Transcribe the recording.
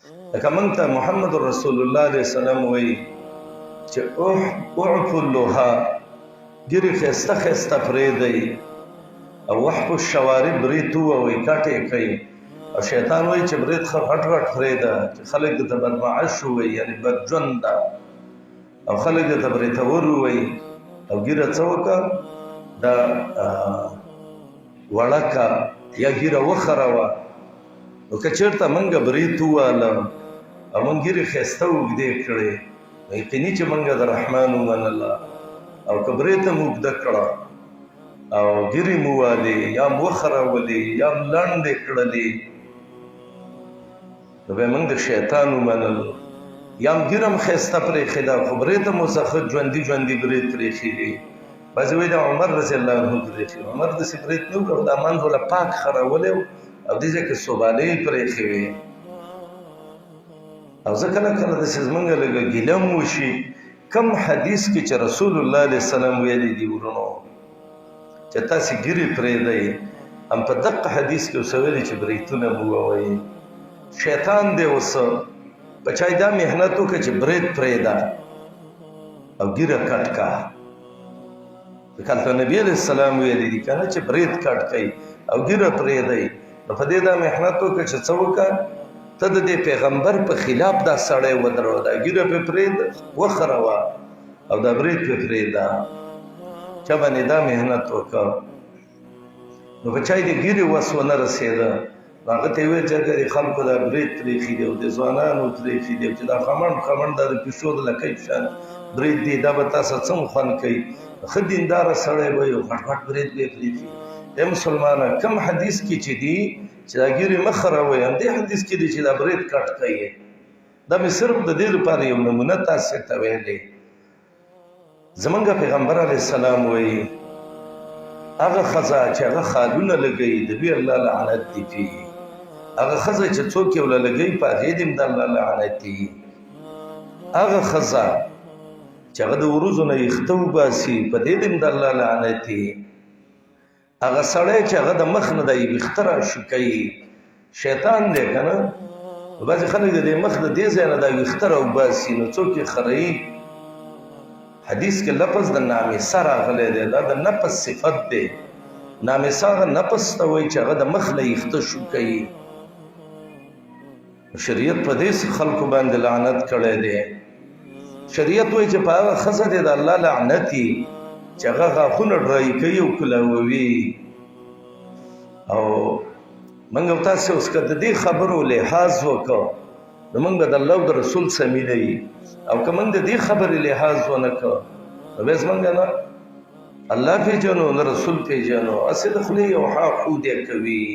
لکه مونږ ته محمد رسول الله علیه السلام وایي چې اعفو اللها، ګیرې ښایسته ښایسته پرېږدئ، او وحفو الشوارب، برېت ووهئ، کټ یې کړئ. او شیطان وایي چې برېت ښه غټ غټ پرېږده چې خلک درته بدمعاش ووایي، یعنې بدژونده، او خلک درته برېتور ووایي. او ږیره څه وکړه؟ دا وړه که یا ږیره وخروه. نو که چېرته مونږ برېت وواله او مونږ ږیرې ښایسته اوږدې کړې، نو یقیني چې مونږ د رحمان ومنله. او که برېت هم اوږده کړه او ږیرې مو والې یا هم وخرولې یا هم لنډې کړلې، نو بیا موږ د شیطان ومنلو. یا هم ږیره هم ښایسته پرېښې ده، خو برېت هم ورڅخه ښه ژوندي ژوندي برېت پرېښي دي. بعضې وایي دا عمر رضی الله عنه پرېښي، عمر داسې برېت نه وکړ، دا منځ وله پاک خرولی و او دې ځای کې سوبالې یې پرېښې وې. او زه کله کله داسې زمونږ لږه ګیله هم وشي، کوم حدیث کې چې رسول الله علیه السلام ویلي دي ورونو چې تاسې ږیرې پرېږدئ، هم په دقه حدیث کې اوس ویلي چې برېتونه مو ووایئ. شیطان دی اوس په چا دا محنت وکړه چې برېت پرېږده او ږیره کټ کا. ځکه هلته نبي علیه السلام ویلي دي که نه چې برېت کټ کوي او ږیره پرېږدئ. نو په دې دا محنت وکړه چې څه وکړه، ته د دې پیغمبر په خلاف دا سړی ودروه، دا ږیره پرې پرېږده وخروه او دا برېت پرې پرېږده. چا باندې دا محنت وکړ، نو په چا یې د ږیرې وس ونه رسېده، نو هغه ته یې وویل چې هلکه د خلکو دا برېت پرېښي دي او د ځوانانو پرېښي دي، او چې دا خمن خمن دا د پیشو د لکۍ په شان برېت دی، دا به تا سره څنګه خوند کوي؟ ښه دینداره سړی به یو غټ غټ برېت به یې پرېښي. ای مسلمانه، کوم حدیث کې چې دي چې دا ږیرې مه خروئ، همدې حدیث کې دي چې دا برېت کټ کوي. دا مې صرف د دې لپاره یو نمونه تاسې ته ویلې. زمونږ پیغمبر علیه السلام وایي هغه ښځه چې هغه خالونه لګوي د دوی الله لعنت دی پي، هغه ښځه چې څوک یې وله لګوي په هغې دې هم د الله لعنت دی. هغه ښځه چې هغه د وروځو نه ویښته وباسي په دې دې هم د الله لعنت دی. هغه سړی چې هغه د مخ نه د ویښته راشوکوي شیطان دی که نه. بعضې خلک د دې مخ د دې ځای نه دا ویښته راوباسي، نو څوک یې خروي. حدیث کې لفظ د نامسه راغلی دی، دا د نفس صفت دی. نامسه هغه نفس ته وایي چې هغه د مخ نه ویښته شوکوي. شریعت په دې خلکو باندې لعنت کړی دی. شریعت وایي چې په هغه ښځه دی د الله لعنت وي چې هغه غاښونه ډرای کوي او کلاووي. او موږ او تاسې اوس که د دې خبرو لحاظ وکړو نو موږ به د الله او د رسول سره مینه وي، او که موږ د دې خبرې لحاظ ونه کړو نو بیا زموږ نه الله پېژنو نه رسول پېژنو، هسې د خولې یو ها خو دی کوي.